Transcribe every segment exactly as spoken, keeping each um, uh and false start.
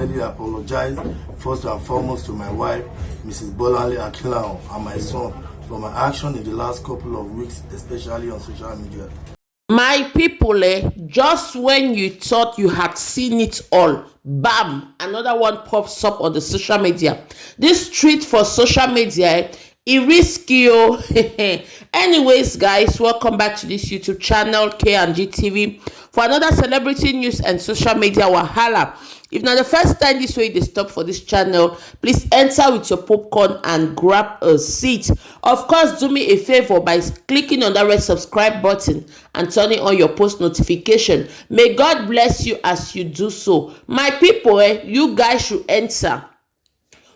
Really apologize first and foremost to my wife, Missus Bolanle Akinlaon, and my son for my action in the last couple of weeks, especially on social media. My people, eh, just when you thought you had seen it all, bam, another one pops up on the social media. This street for social media, eh, e risky o. Anyways, guys, welcome back to this YouTube channel, K and G T V, for another celebrity news and social media wahala. If na the first time this way you dey stop for this channel, please enter with your popcorn and grab a seat. Of course, do me a favor by clicking on that red subscribe button and turning on your post notification. May God bless you as you do so. My people, eh, you guys should enter.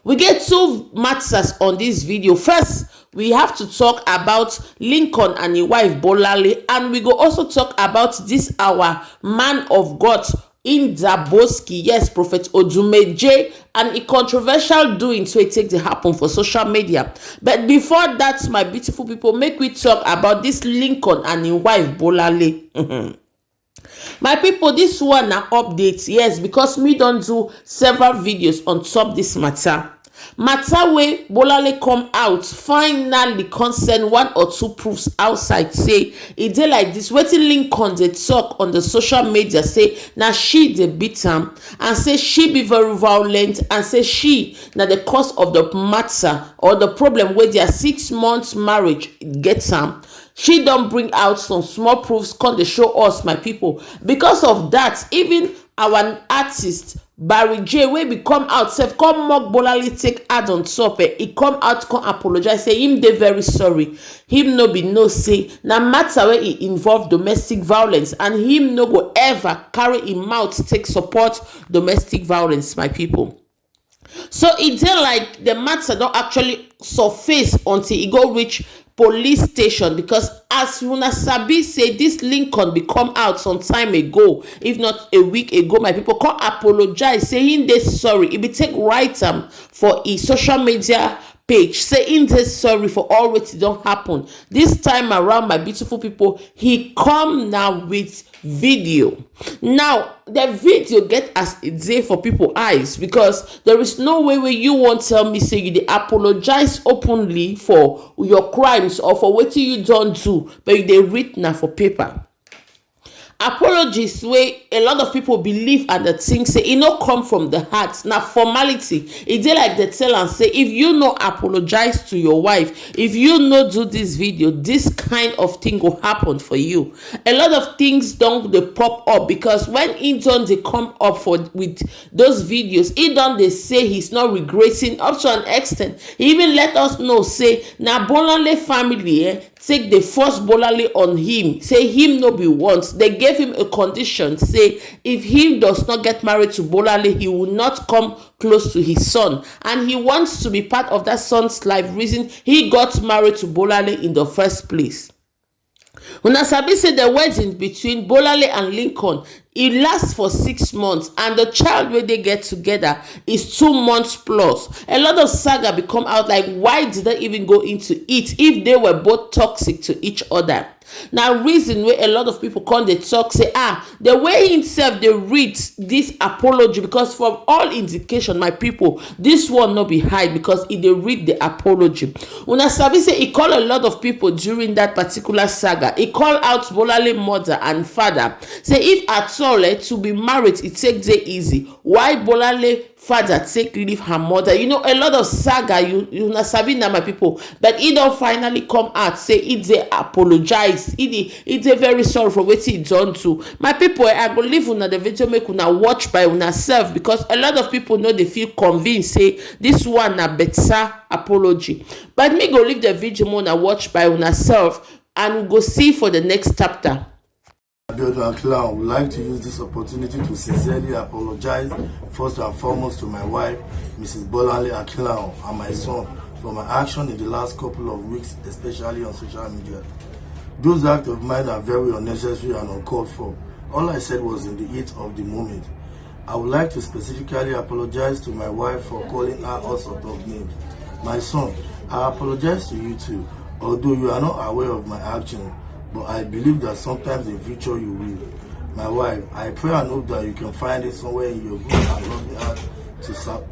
We get two matters on this video. First, we have to talk about Lincoln and his wife Bolale, and we go also talk about this our man of God, Indaboski, yes, Prophet Odumeje, and a controversial doing so it take to happen for social media. But before that, my beautiful people, make we talk about this Lincoln and his wife Bolale. My people, this one na update, yes, because me don do several videos on top this matter. Matter wey Bolale come out finally come send one or two proofs outside say e dey like this. Wetin Lincoln dey talk on the social media say na she dey beat am and say she be very violent and say she na the cause of the matter or the problem wey their six months marriage get am. She don bring out some small proofs, come dey show us, my people. Because of that, even our artist Barry J, wey be come out sef come mock Bolale take add on top, eh, e come out come apologize say him dey very sorry. Him no be know say na matter wey e involve domestic violence and him no go ever carry him mouth take support domestic violence, my people. So e dey like the matter don actually surface until e go reach police station, because as una sabi say this Lincoln be come out some time ago, if not a week ago, my people, come apologize say him dey sorry. E be take write am for e social media page say him dey sorry for all wetin don happen. This time around, my beautiful people, he come now with video. Now the video get as e dey for people eyes, because there is no way wey you wan tell me say you dey apologize openly for your crimes or for wetin you don do, but you dey read na for paper. Apologies wey a lot of people believe and dey think say e no come from the heart, na formality. E dey like dey tell am say if you no apologize to your wife, if you no do this video, this kind of thing go happen for you. A lot of things don dey pop up, because when he don dey come up for with those videos, he don dey say he's not regretting. Up to an extent, he even let us know say na Bolale family, eh, take dey force Bolale on him, say him no be want. They gave him a condition, say if he does not get married to Bolale, he will not come close to his son, and he wants to be part of that son's life. Reason he got married to Bolale in the first place. Una sabi say the wedding between Bolale and Lincoln, e last for six months, and the child wey dey get together is two months plus. A lot of saga be come out, like, why did they even go into it if they were both toxic to each other? Na reason wey a lot of people come dey talk say, ah, the way himself dey read this apology, because from all indication, my people, this one no be hide, because e dey read the apology. Una sabi say e call a lot of people during that particular saga. E call out Bolale mother and father, say if at all, eh, to be married e take dey easy, why Bolale father take leave her mother? You know, a lot of saga, you, you na sabi na, my people, but he don finally come out say he dey apologize, he dey, he dey very sorry for wetin he don do. My people, eh, I go leave una the video, make una watch by una self, because a lot of people no dey feel convinced say this one na better apology. But me go leave the video, make una watch by una self, and we go see for the next chapter. Abiodun Akinlaon would like to use this opportunity to sincerely apologize first and foremost to my wife, Missus Bolanle Akinlaon, and my son for my action in the last couple of weeks, especially on social media. Those acts of mine are very unnecessary and uncalled for. All I said was in the heat of the moment. I would like to specifically apologize to my wife for calling her all sort of names. My son, I apologize to you too, although you are not aware of my action, but I believe that sometimes in future you will. My wife, I pray and hope that you can find it somewhere in your good and loving heart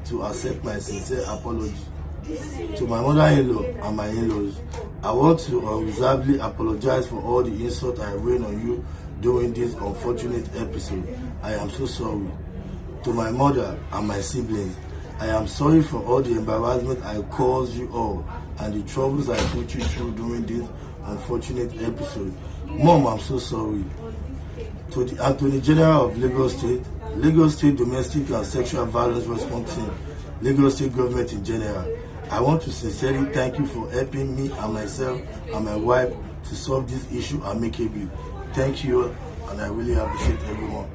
to accept my sincere apology. To my mother-in-law and my in-laws, I want to unreservedly apologize for all the insult I rained on you during this unfortunate episode. I am so sorry. To my mother and my siblings, I am sorry for all the embarrassment I caused you all and the troubles I put you through during this unfortunate episode. Mom, I'm so sorry. To the Attorney General of Lagos State, Lagos State Domestic and Sexual Violence Response Team, Lagos State Government in general, I want to sincerely thank you for helping me and myself and my wife to solve this issue amicably. Thank you, and I really appreciate everyone.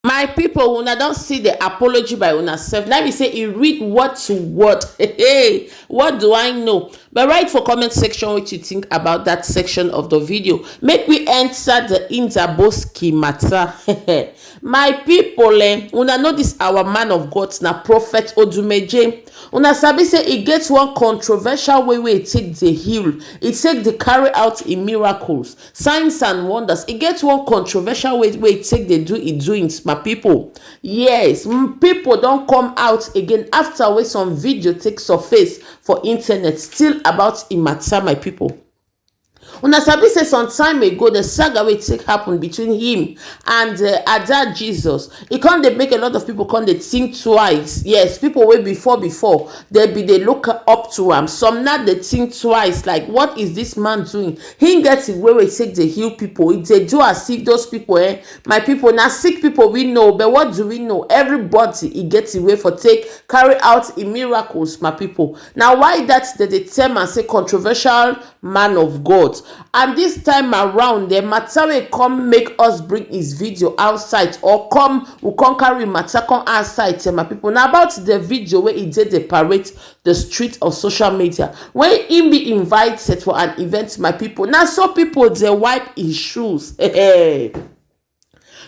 My people, una don see the apology by una sef. Na be say e read word to word. Hey, what do I know? But write for comment section what you think about that section of the video. Make we enter the Indaboski matter. My people, eh, una know this our man of God na Prophet Odumeje. Una sabi say e get one controversial way wey e take dey heal. E take dey carry out im miracles, signs and wonders. E get one controversial way wey e take dey do e doings, my people. Yes, m- people don come out again after wey some video take surface for internet still about im matter, my people. Una sabi say some time ago the saga wey take happen between him and uh, Ada Jesus, e come dey make a lot of people come dey think twice. Yes, people wey before before they be dey look up to am. Some now dey think twice, like, what is this man doing? He get the way wey take dey heal people. E dey do as if those people, eh, my people, na sick people we know, but what do we know? Everybody e get the way for take carry out im miracles, my people. Na why that they dey tell am say controversial man of God. And this time around, the matter wey come make us bring his video outside, or come we come carry matter come outside, eh, my people. Na about the video wey e dey dey parade the street of social media when he be invited for an event, my people. Na so people dey wipe his shoes.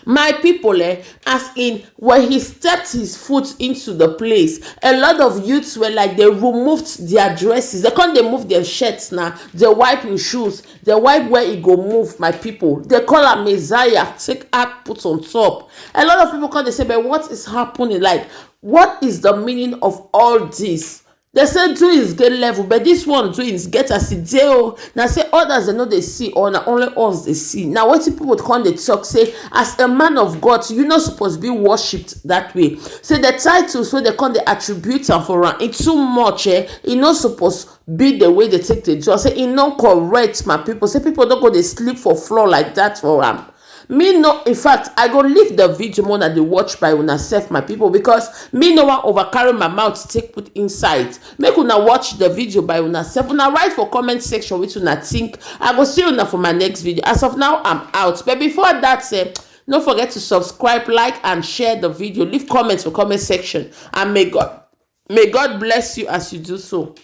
My people, eh, as in when he stepped his foot into the place, a lot of youths were like, they removed their dresses, they can't, they move their shirts now, they wipe his shoes, they wipe where he go move, my people. They call her Messiah, take her put on top. A lot of people come, they say, but what is happening? Like, what is the meaning of all this? They say doings get level, but this one doings get as e dey o. Na say others they no dey see, or na only us dey see. Na wetin people come dey talk say, as a man of God, you no suppose be worshipped that way. Say the titles wey they come dey attribute am for am, e too much, eh? E no suppose be the way they take dey do am. Say e no correct, my people. Say people no go dey sleep for floor like that for am. Me no, in fact, I go leave the video more than the watch by una sef, my people, because me no wan overcarry my mouth take put inside. Make una watch the video by una sef. Una write for comment section with una think. I go see una for my next video. As of now, I'm out. But before that, eh, don't forget to subscribe, like, and share the video. Leave comments for comment section. And may God, may God bless you as you do so.